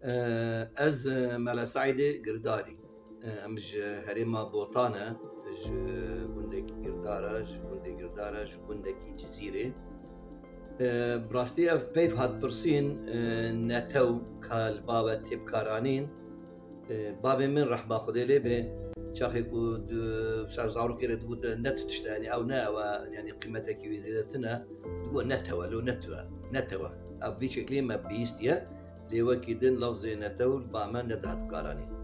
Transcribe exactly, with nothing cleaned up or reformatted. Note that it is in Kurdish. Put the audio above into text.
Ee, Ez e, Mele Seîdê Girdarî. Ee, Em ji herêma Botan e, ji gundekî Girdar e, ji gundê Girdar e, ji gundekî Cizîrê. Ee, Bi rastî ev peyv hat pirsîn, e, netew ka li bav e tê bikaranîn. Ee, Bavê min rehma Xwedê lê be, çaxê ku di şer zarokê re digot ne tu tişt e, yanî ew ne ew e, yanî qîmetekî wî zêde tune, digot netewe, lo netewe, netewe. Ev vî şeklî me bihîstiye, lê wekî din lafzê netew li ba me nedihat karanîn.